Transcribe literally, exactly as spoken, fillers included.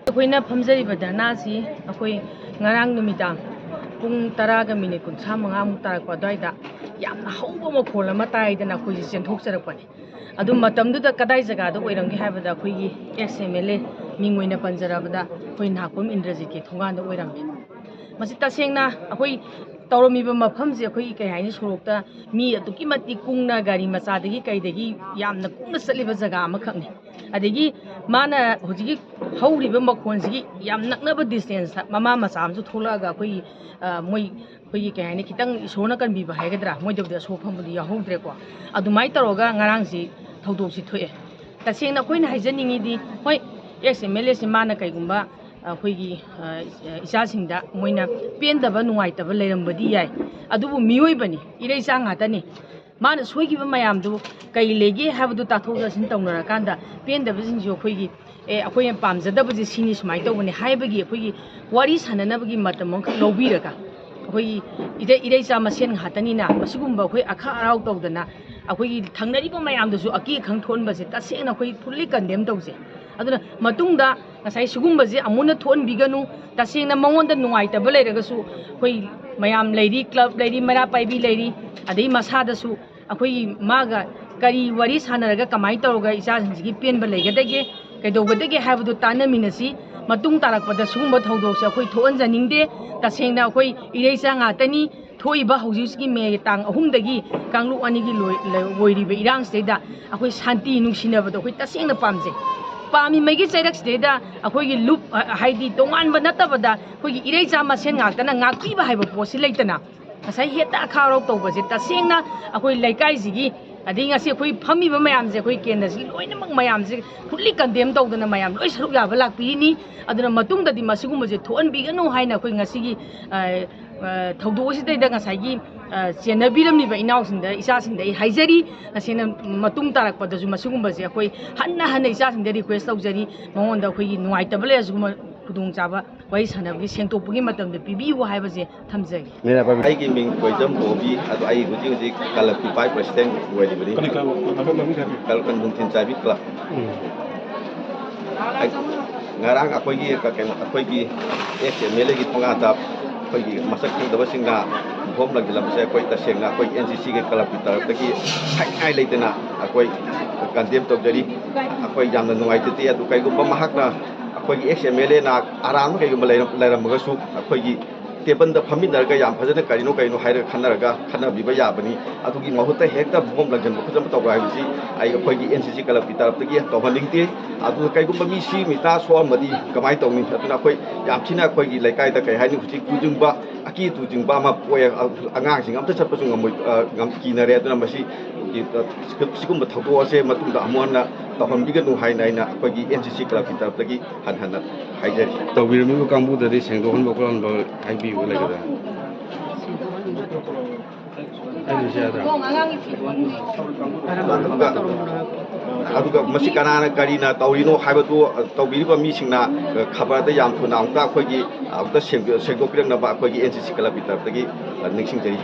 ꯑꯩꯈꯣꯏꯅ ꯐꯝꯖꯔꯤꯕ ꯙꯔꯅꯥꯁꯤ ꯑꯩꯈꯣꯏ ꯉꯔꯥꯡ ꯅꯨꯃꯤꯗꯥꯡ ꯄꯨꯡ ꯇꯔꯥꯒ ꯃꯤꯅꯤꯠ ꯀꯨꯟꯊ꯭ꯔꯥ ꯃꯉꯥꯃꯨꯛ ꯇꯥꯔꯛꯄ ꯑꯗꯨꯋꯥꯏꯗ ꯌꯥꯝꯅ ꯍꯧꯕ ꯃꯈꯣꯜ ꯑꯃ ꯇꯥꯏꯗꯅ ꯑꯩꯈꯣꯏꯁꯦ ꯆꯦꯟꯊꯣꯛꯆꯔꯛꯄꯅꯤ꯫ ꯑꯗꯨ ꯃꯇꯝꯗꯨꯗ ꯀꯗꯥꯏ ꯖꯒꯥꯗ ꯑꯣꯏꯔꯝꯒꯦ ꯍꯥꯏꯕꯗ, ꯑꯩꯈꯣꯏꯒꯤ ꯑꯦꯛꯁ ꯑꯦꯝ ꯑꯦꯜ ꯑꯦ ꯃꯤꯡ ꯑꯣꯏꯅ ꯄꯟꯖꯔꯕꯗ, ꯑꯩꯈꯣꯏ ꯅꯍꯥꯛꯄꯝ ꯏꯟꯗ꯭ꯔꯖꯤꯠꯀꯤ ꯊꯣꯡꯒꯥꯟꯗ ꯑꯣꯏꯔꯝꯃꯤ꯫ ꯃꯁꯤ ꯇꯁꯦꯡꯅ ꯑꯩꯈꯣꯏ ꯇꯧꯔꯝꯃꯤꯕ ꯃꯐꯝꯁꯦ, ꯑꯩꯈꯣꯏꯒꯤ ꯀꯩ ꯍꯥꯏꯅꯤ, ꯁꯣꯔꯣꯛꯇ ꯃꯤ ꯑꯗꯨꯛꯀꯤ ꯃꯇꯤꯛ ꯀꯨꯡꯅ, ꯒꯥꯔꯤ ꯃꯆꯥꯗꯒꯤ ꯀꯩꯗꯒꯤ ꯌꯥꯝꯅ ꯀꯨꯡꯅ ꯆꯠꯂꯤꯕ ꯖꯒꯥ ꯑꯃꯈꯛꯅꯤ꯫ ꯑꯗꯒꯤ ꯃꯥꯅ ꯍꯧꯖꯤꯛꯀꯤ ꯍꯧꯔꯤꯕ ꯃꯈꯣꯟꯁꯤꯒꯤ ꯌꯥꯝ ꯅꯛꯅꯕ ꯗꯤꯁꯇꯦꯟꯁꯇ ꯃꯃꯥ ꯃꯆꯥ ꯑꯃꯁꯨ ꯊꯣꯛꯂꯛꯑꯒ ꯑꯩꯈꯣꯏꯒꯤ, ꯑ, ꯃꯣꯏ, ꯑꯩꯈꯣꯏꯒꯤ ꯀꯩ ꯍꯥꯏꯅꯤ, ꯈꯤꯇꯪ ꯏꯁꯣꯔꯅ ꯀꯟꯕꯤꯕ ꯍꯥꯏꯒꯗ꯭ꯔꯥ, ꯃꯣꯏꯗꯕꯨꯗꯤ ꯑꯁꯣꯛ ꯑꯄꯟꯕꯨꯗꯤ ꯌꯥꯎꯍꯧꯗ꯭ꯔꯦꯀꯣ꯫ ꯑꯗꯨꯃꯥꯏꯅ ꯇꯧꯔꯒ ꯉꯔꯥꯡꯁꯤ ꯊꯧꯗꯣꯛꯁꯤ ꯊꯣꯛꯑꯦ꯫ ꯇꯁꯦꯡꯅ ꯑꯩꯈꯣꯏꯅ ꯍꯥꯏꯖꯅꯤꯡꯉꯤꯗꯤ, ꯍꯣꯏ, ꯑꯦꯛꯁ ꯑꯦꯝ ꯑꯦꯜ ꯑꯦꯁꯤ ꯃꯥꯅ ꯀꯩꯒꯨꯝꯕ ꯑꯩꯈꯣꯏꯒꯤ, ꯑ, ꯏꯆꯥꯁꯤꯡꯗ ꯃꯣꯏꯅ ꯄꯦꯟꯗꯕ, ꯅꯨꯡꯉꯥꯏꯇꯕ ꯂꯩꯔꯝꯕꯗꯤ ꯌꯥꯏ, ꯑꯗꯨꯕꯨ ꯃꯤꯑꯣꯏꯕꯅꯤ, ꯏꯔꯩꯆꯥ ꯉꯥꯛꯇꯅꯤ꯫ ꯃꯥꯅ ꯁꯣꯏꯈꯤꯕ ꯃꯌꯥꯝꯗꯨ ꯀꯩ ꯂꯩꯒꯦ ꯍꯥꯏꯕꯗꯨ ꯇꯥꯊꯣꯛ ꯇꯥꯁꯤꯟ ꯇꯧꯅꯔꯀꯥꯟꯗ, ꯄꯦꯟꯗꯕꯁꯤꯡꯁꯨ ꯑꯩꯈꯣꯏꯒꯤ, "ꯑꯦ, ꯑꯩꯈꯣꯏꯅ ꯄꯥꯝꯖꯗꯕꯁꯦ ꯁꯤꯅꯤ, ꯁꯨꯃꯥꯏꯅ ꯇꯧꯕꯅꯤ" ꯍꯥꯏꯕꯒꯤ ꯑꯩꯈꯣꯏꯒꯤ ꯋꯥꯔꯤ ꯁꯥꯟꯅꯅꯕꯒꯤ ꯃꯇꯝ ꯑꯃꯈꯛ ꯂꯧꯕꯤꯔꯒ, ꯑꯩꯈꯣꯏꯒꯤ ꯏꯔꯩ-, ꯏꯔꯩꯆꯥ ꯃꯁꯦꯟ ꯉꯥꯛꯇꯅꯤꯅ, ꯃꯁꯤꯒꯨꯝꯕ ꯑꯩꯈꯣꯏ ꯑꯈꯥ ꯑꯔꯥꯎ ꯇꯧꯗꯅ ꯑꯩꯈꯣꯏꯒꯤ ꯊꯪꯅꯔꯤꯕ ꯃꯌꯥꯝꯗꯁꯨ ꯑꯀꯤ ꯑꯈꯪ ꯊꯣꯛꯍꯟꯕꯁꯦ ꯇꯁꯦꯡꯅ ꯑꯩꯈꯣꯏ fully condemn ꯇꯧꯖꯩ꯫ ꯑꯗꯨꯅ ꯃꯇꯨꯡꯗ ꯉꯁꯥꯏ ꯁꯤꯒꯨꯝꯕꯁꯦ ꯑꯃꯨꯛ ꯍꯟꯅ ꯊꯣꯛꯍꯟꯕꯤꯒꯅꯨ꯫ ꯇꯁꯦꯡꯅ ꯃꯉꯣꯟꯗ ꯅꯨꯡꯉꯥꯏꯇꯕ ꯂꯩꯔꯒꯁꯨ, ꯑꯩꯈꯣꯏ ꯃꯌꯥꯝ ꯂꯩꯔꯤ, club ꯂꯩꯔꯤ, ꯃꯩꯔꯥ ꯄꯥꯏꯕꯤ ꯂꯩꯔꯤ, ꯑꯗꯩ ꯃꯁꯥꯗꯁꯨ ꯑꯩꯈꯣꯏꯒꯤ ꯃꯥꯒ ꯀꯔꯤ ꯋꯥꯔꯤ ꯁꯥꯟꯅꯔꯒ ꯀꯃꯥꯏꯅ ꯇꯧꯔꯒ ꯏꯆꯥꯁꯤꯡꯁꯤꯒꯤ ꯄꯦꯟꯕ ꯂꯩꯒꯗꯒꯦ, ꯀꯩꯗꯧꯒꯗꯒꯦ ꯍꯥꯏꯕꯗꯨ ꯇꯥꯟꯅꯃꯤꯟꯅꯁꯤ꯫ ꯃꯇꯨꯡ ꯇꯥꯔꯛꯄꯗ ꯁꯤꯒꯨꯝꯕ ꯊꯧꯗꯣꯛꯁꯦ ꯑꯩꯈꯣꯏ ꯊꯣꯛꯍꯟꯖꯅꯤꯡꯗꯦ꯫ ꯇꯁꯦꯡꯅ ꯑꯩꯈꯣꯏ ꯏꯔꯩꯆꯥ ꯉꯥꯛꯇꯅꯤ꯫ ꯊꯣꯛꯏꯕ ꯍꯧꯖꯤꯛ ꯍꯧꯖꯤꯛꯀꯤ ꯃꯦ ꯇꯥꯡ ꯑꯍꯨꯝꯗꯒꯤ ꯀꯥꯡꯂꯨꯞ ꯑꯅꯤꯒꯤ ꯂꯣꯏ-, ꯂꯩ-, ꯑꯣꯏꯔꯤꯕ ꯏꯔꯥꯡꯁꯤꯗꯩꯗ ꯑꯩꯈꯣꯏ ꯁꯥꯟꯇꯤ ꯅꯨꯡꯁꯤꯅꯕꯗꯣ ꯑꯩꯈꯣꯏ ꯇꯁꯦꯡꯅ ꯄꯥꯝꯖꯩ꯫ ꯄꯥꯝꯃꯤꯉꯩꯒꯤ ꯆꯩꯔꯛꯁꯤꯗꯩꯗ ꯑꯩꯈꯣꯏꯒꯤ ꯂꯨꯞ, ꯍꯥꯏꯗꯤ ꯇꯣꯉꯥꯟꯕ ꯅꯠꯇꯕꯗ ꯑꯩꯈꯣꯏꯒꯤ ꯏꯔꯩꯆꯥ ꯃꯁꯦꯟ ꯉꯥꯛꯇꯅ ꯉꯥꯛꯄꯤꯕ ꯍꯥꯏꯕ ꯄꯣꯠꯁꯤ ꯂꯩꯇꯅ, ꯉꯁꯥꯏ ꯍꯦꯛꯇ ꯑꯈꯥ ꯑꯔꯥꯎ ꯇꯧꯕꯁꯦ ꯇꯁꯦꯡꯅ ꯑꯩꯈꯣꯏ ꯂꯩꯀꯥꯏꯁꯤꯒꯤ, ꯑꯗꯩ ꯉꯁꯤ ꯑꯩꯈꯣꯏ ꯐꯝꯃꯤꯕ ꯃꯌꯥꯝꯁꯦ, ꯑꯩꯈꯣꯏ ꯀꯦꯟꯗ꯭ꯔꯁꯤꯒꯤ ꯂꯣꯏꯅꯃꯛ ꯃꯌꯥꯝꯁꯦ fully condemn ꯇꯧꯗꯅ ꯃꯌꯥꯝ ꯂꯣꯏ ꯁꯔꯨꯛ ꯌꯥꯕ ꯂꯥꯛꯄꯤꯔꯤꯅꯤ꯫ ꯑꯗꯨꯅ ꯃꯇꯨꯡꯗꯗꯤ ꯃꯁꯤꯒꯨꯝꯕꯁꯦ ꯊꯣꯛꯍꯟꯕꯤꯒꯅꯨ ꯍꯥꯏꯅ ꯑꯩꯈꯣꯏ ꯉꯁꯤꯒꯤ, ꯑ, ꯑ, ꯊꯧꯗꯣꯛ ꯑꯁꯤꯗꯩꯗ ꯉꯁꯥꯏꯒꯤ, ꯑ, ꯆꯦꯟꯅꯕꯤꯔꯝꯂꯤꯕ ꯏꯅꯥꯎꯁꯤꯡꯗ, ꯏꯆꯥꯁꯤꯡꯗ ꯑꯩ ꯍꯥꯏꯖꯔꯤ꯫ ꯇꯁꯦꯡꯅ ꯃꯇꯨꯡ ꯇꯥꯔꯛꯄꯗꯁꯨ ꯃꯁꯤꯒꯨꯝꯕꯁꯦ ꯑꯩꯈꯣꯏ ꯍꯟꯅ ꯍꯟꯅ ꯏꯆꯥꯁꯤꯡꯗ request ꯇꯧꯖꯔꯤ, ꯃꯉꯣꯟꯗ ꯑꯩꯈꯣꯏꯒꯤ ꯅꯨꯡꯉꯥꯏꯇꯕ ꯂꯩꯔꯁꯨ ꯈꯨꯗꯣꯡꯆꯥꯕ ꯋꯥꯔꯤ ꯁꯥꯟꯅꯕꯒꯤ ꯁꯦꯡꯗꯣꯛꯄꯒꯤ ꯃꯇꯝꯗ ꯄꯤꯕꯤꯌꯨ ꯍꯥꯏꯕꯁꯦ ꯊꯝꯖꯒꯦ꯫ ꯃꯩꯔꯥ ꯄꯥꯏꯕꯤ꯫ ꯑꯩꯒꯤ ꯃꯤꯡ ꯀꯣꯏꯖꯝ ꯕꯣꯕꯤ, ꯑꯗꯣ ꯑꯩ ꯍꯧꯖꯤꯛ ꯍꯧꯖꯤꯛ club ꯀꯤ vice president ꯑꯣꯏꯔꯤꯕꯅꯤ꯫ ꯀꯔꯤ club? Club ꯀꯟ ꯅꯨꯡꯊꯤꯟ ꯆꯥꯏꯕꯤ club꯫ ꯎꯝ꯫ ꯑꯩ-, ꯉꯔꯥꯡ ꯑꯩꯈꯣꯏꯒꯤ ꯀ-, ꯀꯩꯅꯣ, ꯑꯩꯈꯣꯏꯒꯤ ex M L A ꯒꯤ ꯊꯣꯡꯒꯥꯟꯗ ꯑꯩꯈꯣꯏꯒꯤ ꯃꯁꯛ ꯈꯪꯗꯕꯁꯤꯡꯅ ꯕꯣꯝ ꯂꯪꯁꯤꯜꯂꯝꯕꯁꯦ ꯑꯩꯈꯣꯏ ꯇꯁꯦꯡꯅ ꯑꯩꯈꯣꯏ N C C ꯒꯤ club ꯀꯤ ꯇꯔꯞꯇꯒꯤ ꯍꯥꯏꯅꯤꯡꯉꯥꯏ ꯂꯩꯇꯅ ꯑꯩꯈꯣꯏ condemn ꯇꯧꯖꯔꯤ꯫ ꯑꯩꯈꯣꯏ ꯌꯥꯝꯅ ꯅꯨꯡꯉꯥꯏꯖꯗꯦ꯫ ꯑꯗꯨ ꯀꯩꯒꯨꯝꯕ ꯃꯍꯥꯛꯅ ꯑꯩꯈꯣꯏꯒꯤ ex M L A ꯅ ꯑꯔꯥꯟꯕ ꯀꯩꯒꯨꯝꯕ ꯂꯩꯔꯝ-, ꯂꯩꯔꯝꯃꯒꯁꯨ ꯑꯩꯈꯣꯏꯒꯤ table ꯗ ꯐꯝꯃꯤꯟꯅꯔꯒ ꯌꯥꯝ ꯐꯖꯅ ꯀꯔꯤꯅꯣ ꯀꯔꯤꯅꯣ ꯍꯥꯏꯔꯒ ꯈꯟꯅꯔꯒ ꯈꯟꯅꯕꯤꯕ ꯌꯥꯕꯅꯤ꯫ ꯑꯗꯨꯒꯤ ꯃꯍꯨꯠꯇ ꯍꯦꯛꯇ ꯕꯣꯝ ꯂꯪꯁꯤꯟꯕ ꯈꯣꯠꯆꯟꯕ ꯇꯧꯕ ꯍꯥꯏꯕꯁꯤ ꯑꯩ, ꯑꯩꯈꯣꯏꯒꯤ N C C club ꯀꯤ ꯇꯔꯞꯇꯒꯤ ꯇꯧꯍꯟꯅꯤꯡꯗꯦ꯫ ꯑꯗꯨꯒ ꯀꯩꯒꯨꯝꯕ ꯃꯤ ꯁꯤ ꯃꯤ ꯇꯔꯥ ꯁꯣꯛꯑꯝꯃꯗꯤ ꯀꯃꯥꯏꯅ ꯇꯧꯅꯤ? ꯑꯗꯨꯅ ꯑꯩꯈꯣꯏ ꯌꯥꯝ ꯊꯤꯅ ꯑꯩꯈꯣꯏꯒꯤ ꯂꯩꯀꯥꯏꯗ ꯀꯩ ꯍꯥꯏꯅꯤ, ꯍꯧꯖꯤꯛ ꯇꯨꯖꯤꯡꯕ, ꯑꯀꯤ ꯇꯨꯖꯤꯡꯕ ꯑꯃ ꯄꯣꯛꯑꯦ꯫ ꯑꯉꯥꯡꯁꯤꯡ ꯑꯝꯇ ꯆꯠꯄꯁꯨ ꯉꯝꯃꯣꯏ, ꯑ, ꯉꯝ-, ꯀꯤꯅꯔꯦ꯫ ꯑꯗꯨꯅ ꯃꯁꯤ, ꯁꯤꯒꯨꯝꯕ ꯊꯧꯗꯣꯛ ꯑꯁꯦ ꯃꯇꯨꯡꯗ ꯑꯃꯨꯛ ꯍꯟꯅ ꯇꯧꯍꯟꯕꯤꯒꯅꯨ ꯍꯥꯏꯅ ꯑꯩꯅ ꯑꯩꯈꯣꯏꯒꯤ N C C club ꯀꯤ ꯇꯔꯞꯇꯒꯤ ꯍꯟꯅ ꯍꯟꯅ ꯍꯥꯏꯖꯔꯤ꯫ ꯇꯧꯕꯤꯔꯝꯃꯤꯕ ꯀꯥꯡꯕꯨꯗꯗꯤ ꯁꯦꯡꯗꯣꯛꯍꯟꯕ ꯈꯣꯠꯍꯟꯕ ꯍꯥꯏꯕꯤꯕ ꯂꯩꯒꯗ꯭ꯔꯥ? ꯑꯩꯅꯁꯨ ꯌꯥꯗ꯭ꯔꯥ? ꯑꯉꯥꯡꯒꯤ ꯐꯤꯕꯝꯒꯤ ꯑꯗꯨꯒ ꯑꯗꯨꯒ ꯃꯁꯤ ꯀꯅꯥꯅ ꯀꯔꯤꯅ ꯇꯧꯔꯤꯅꯣ ꯍꯥꯏꯕꯗꯨ ꯇꯧꯕꯤꯔꯤꯕ ꯃꯤꯁꯤꯡꯅ ꯈꯕꯔꯗ ꯌꯥꯝ ꯊꯨꯅ ꯑꯃꯨꯛꯇ ꯑꯩꯈꯣꯏꯒꯤ ꯑꯃꯨꯛꯇ ꯁꯦꯡꯗꯣꯛ- ꯁꯦꯡꯗꯣꯛꯄꯤꯔꯛꯅꯕ ꯑꯩꯈꯣꯏꯒꯤ ꯑꯦꯟ ꯁꯤ ꯁꯤ ꯀ꯭ꯂꯕꯀꯤ ꯇꯔꯞꯇꯒꯤ ꯅꯤꯡꯁꯤꯡꯖꯔꯤ꯫